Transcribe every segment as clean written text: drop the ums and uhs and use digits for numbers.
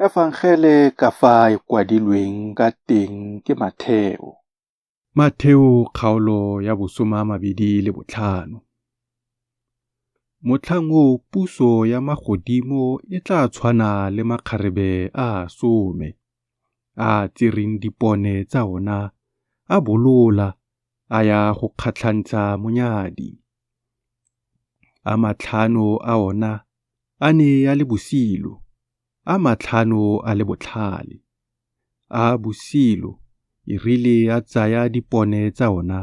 Efangele ka fa e kwadilweng ka teng ke Matheo. Matheo kgaolo ya 25. Motlhang oo puso ya magodimo e tla tshwana le makgarebe a a some, a a tsereng dipone tsa ona, a bolola, a ya go kgatlhantsha monyadi. A matlhano a ona a ne a le bosilo, a matlhano a le botlhale. A a bosilo e rile a tsaya dipone tsa ona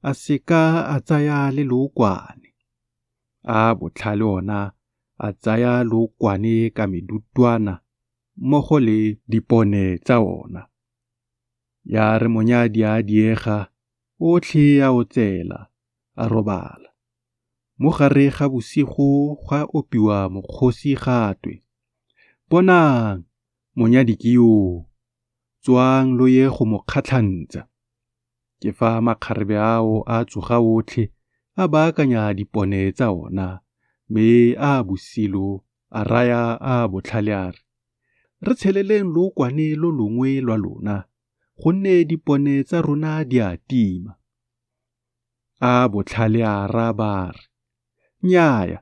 a se ka a tsaya le lookwane, a a botlhale ona a tsaya lookwane ka medutwana mmogo le dipone tsa ona. Ya re monyadi a diega, otlhe a otsela, a robala. Mo gare ga bosigo ga opiwa mokgosi ga twe, Bonang, monyadi ke yo! Tswang lo ye go mo kgatlhantsha. Ke fa makgarebe ao a tsoga otlhe, a baakanya dipone tsa ona, mme a a bosilo a raya a a botlhale a re, Re tsheleleng lookwane lo longwe lwa lona, gonne dipone tsa rona di a tima. A a botlhale a araba a re, Nnyaya,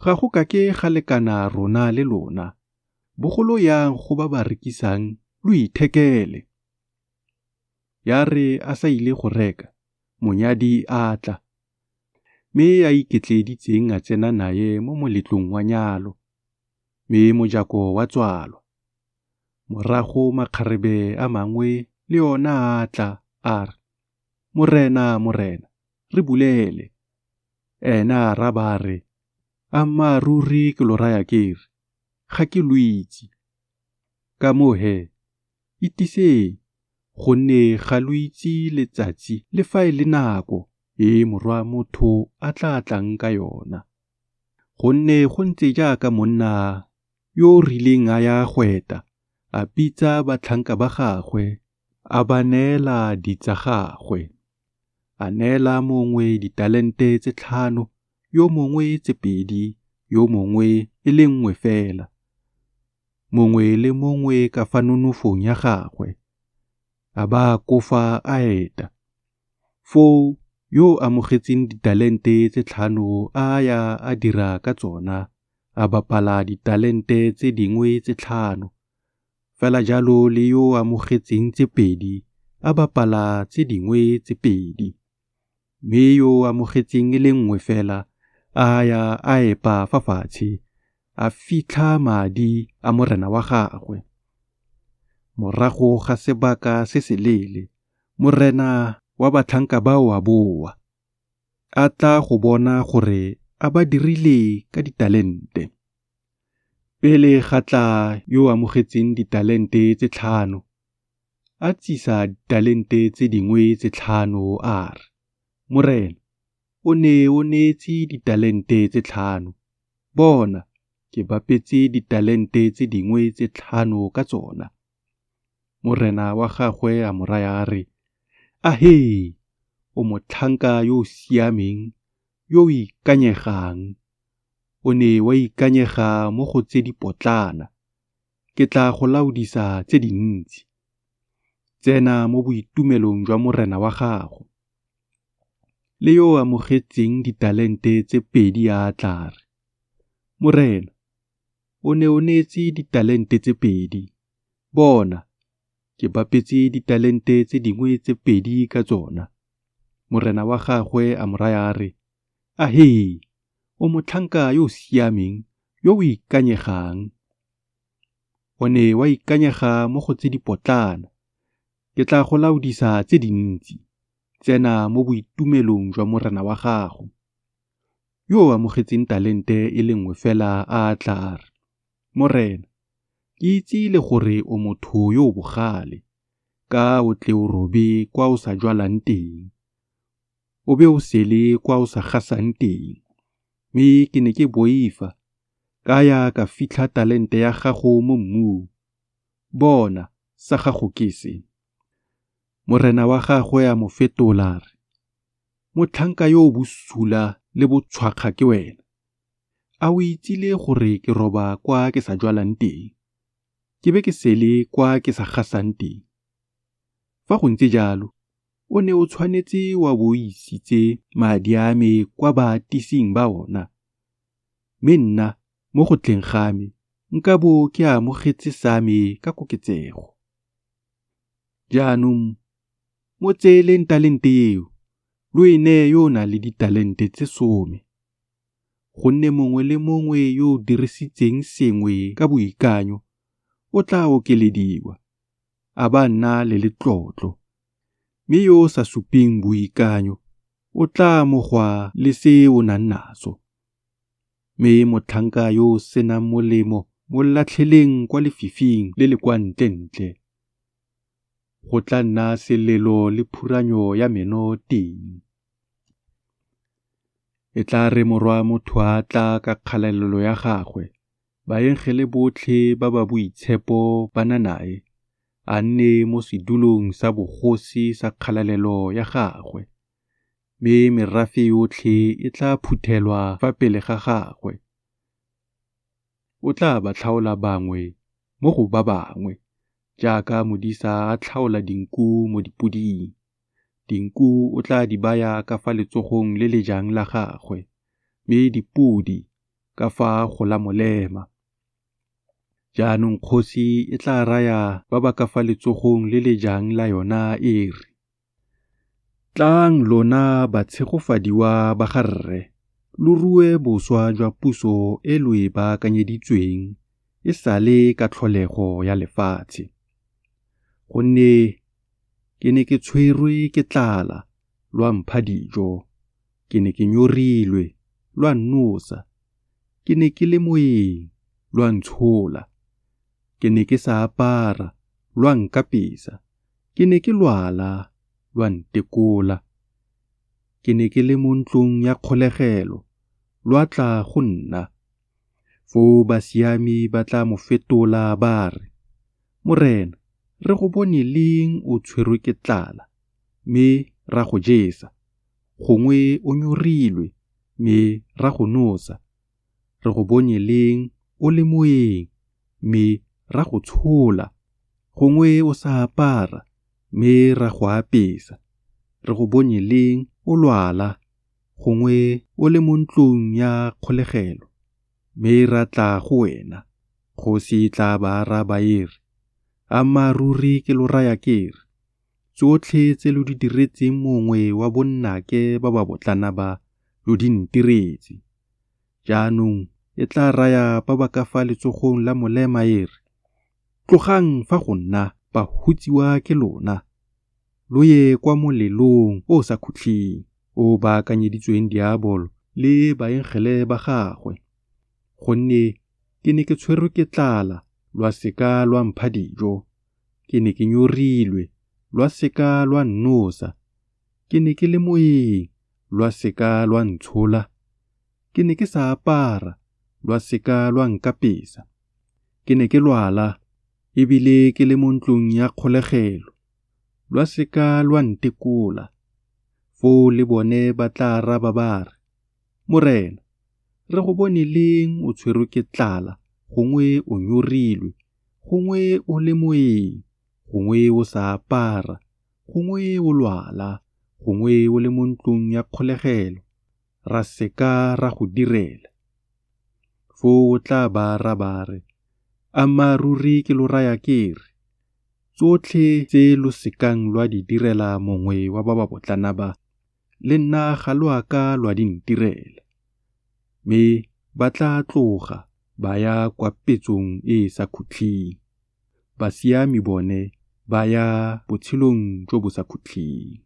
ga go ka ke ga lekana rona le lona, bogolo yang go ba ba rekisang lo ithekele. Ya re a sa ile go reka, monyadi a tla, mme yo a iketleeditseng a tsena nae mo moletlong wa nyalo, mme mojako wa tswalwa. Morago makgarebe a mangwe le ona a tla, a re, Morena, Morena, re bulele. Ene a araba a re, Ammaaruri ke lo raya ke re, ga ke lo itse. Ka moo he, itiseng, gonne ga lo itse letsatsi le fa e le nako e Morwa Motho a tla tlang ka yona. Gonne go ntse jaaka monna yo o rileng a ya go eta, a bitsa batlhanka ba gagwe, a ba neela ditsa gagwe. A neela mongwe ditalente tse tlhano, yo mongwe tse pedi, yo mongwe e le nngwe fela, mongwe le mongwe ka fa nonofong ya gagwe, a ba akofa a eta. Foo yo o amogetseng ditalente tse tlhano a ya a dira ka tsona, a bapala ditalente tse dingwe tse tlhano. Fela jalo le yo o amogetseng tse pedi a bapala tse dingwe tse pedi. Mme yo o amogetseng e le nngwe fela a ya a epa fa fatshe, a fitlha madi a morena wa gagwe. Morago ga sebaka se seleele morena wa batlhanka bao a boa, a tla go bona gore a ba dirile ka ditalente. Pele ga tla yo o amogetseng ditalente tse tlhano, a tsisa ditalente tse dingwe tse tlhano a re, Morena, o ne o neetse ditalente tse tlhano, bona, ke bapetse ditalente tse dingwe tse tlhano ka tsona. Morena wa gagwe a mo raya a re, Ahe, o motlhanka yo o siameng, yo o ikanyegang, o ne wa ikanyega mo go tse dipotlana, ke tla go laodisa tse dintsi. Tsena mo boitumelong jwa morena wa gago. Le yo o amogetseng ditalente tse pedi a tla a re, Morena, o ne o neetse ditalente tse pedi, bona, ke bapetse ditalente tse dingwe tse pedi ka tsona. Morena wa gagwe a mo raya a re, Ahe, o motlhanka yo o siameng, yo o ikanyegang. O ne wa ikanyega mo go tse dipotlana, ke tla go laodisa tse dintsi. Tsena mo boitumelong jwa morena wa gago. Yo o amogetseng talente e le nngwe fela a tla a re, Morena, ke itsile gore o motho yo o bogale, ka o tle o robe kwa o sa jwalang teng, o be o sele kwa o sa gasang teng. Mme ke ne ke boifa, ka ya ka fitlha talente ya gago mo mmung. Bona, sa gago ke se. Morena wa gagwe a mo fetola a re, Motlhanka yo o bosula le botshwakga ke wena. A o itsile gore ke roba kwa ke sa jwalang teng, ke be ke sele kwa ke sa gasang teng? Fa go ntse jalo, o ne o tshwanetse wa bo o isitse madi a me kwa baatising ba ona, mme nna mo go tleng ga me nka bo ke amogetse sa me ka koketsego. Jaanong mo tseeleng talente eo, lo e neye yo o nang le ditalente tse some. Gonne mongwe le mongwe yo o dirisitseng sengwe ka boikanyo o tla okelediwa, a ba a nna le letlotlo, mme yo o sa supeng boikanyo o tla amogwa le se o nang naso. Mme motlhanka yo o senang molemo mo latlheleng kwa lefifing le le kwa ntlentle. Go tla nna selelo le phuranyo ya meno teng. E tla re Morwa motho a tla ka kgalalelo ya gagwe, baengele botlhe ba ba boitshepo ba na nae, a nne mo sedulong sa bogosi sa kgalalelo ya gagwe. Mme merafe yotlhe e tla phuthelwa fa pele ga gagwe. O tla ba tlhaola bangwe mo go ba bangwe, jaaka modisa a tlhaola dinku mo dipoding. Dinku o tla di baya ka fa letsogong le le jang la gagwe, mme dipodi ka fa go la molema. Jaanong kgosi e tla raya ba ba ka fa letsogong le le jang la yona e re, Tlaang lona batshegofadiwa ba ga Rre, lo rue boswa jwa puso e lo e baakanyeditsweng e sale ka tlholego ya lefatshe. Gonne ke ne ke tshwerwe ke tlala, lwa mpha dijo, ke ne ke nyorilwe, lwa nnosa, ke ne ke le moeng, lwa ntshola, ke ne ke sa apara, lwa nkapesa, ke ne ke lwala, lwa ntekola, ke ne ke le mo ntlong ya kgolegelo, lwa tla go nna. Foo basiami ba tla mo fetola ba re, Morena, re go bone leng o tshwerwe ke tlala, mme ra go jesa, gongwe o nyorilwe, mme ra go nosa? Re go bone leng o le moeng, mme ra go tshola, gongwe o sa apara, mme ra go apesa? Re go bone leng o lwala, gongwe o le mo ntlong ya kgolegelo, mme ra tla go wena? Kgosi e tla ba araba e re, Ammaaruri ke lo raya ke re, tsotlhe tse lo di diretseng mongwe wa bonnake ba babotlana ba, lo di ntiretse. Jaanong e tla raya ba ba ka fa letsogong la molema e re, Tlogang fa go nna, bahutsiwa ke lona, lo ye kwa molelong o o sa khutleng, o o baakanyeditsweng diabolo le baengele ba gagwe. Gonne ke ne ke tshwerwe ke tlala, lwa se ka lwa mpha dijo, ke ne ke nyorilwe, lwa se ka lwa nnosa, ke ne ke le moeng, lwa se ka lwa ntshola, ke ne ke sa apara, lwa se ka lwa nkapesa, ke ne ke lwala, e bile ke le mo ntlong ya kgolegelo, lwa se ka lwa ntekola. Foo le bone ba tla araba ba re, Morena, re go bone leng o tshwerwe ke tlala gongwe o nyorilwe, gongwe o le moeng, gongwe o sa apara, gongwe o lwala, gongwe o le mo ntlong ya kgolegelo, ra se ka ra go direla? Foo o tla ba araba a re, Ammaaruri ke lo raya ke re, tsotlhe tse lo se kang lwa di direla mongwe wa ba babotlana ba, le nna ga lo a ka lwa di ntirela. Mme ba tla tloga ba ya kwa petsong e e sa khutleng, basiami bone ba ya botshelong jo bo sa khutleng.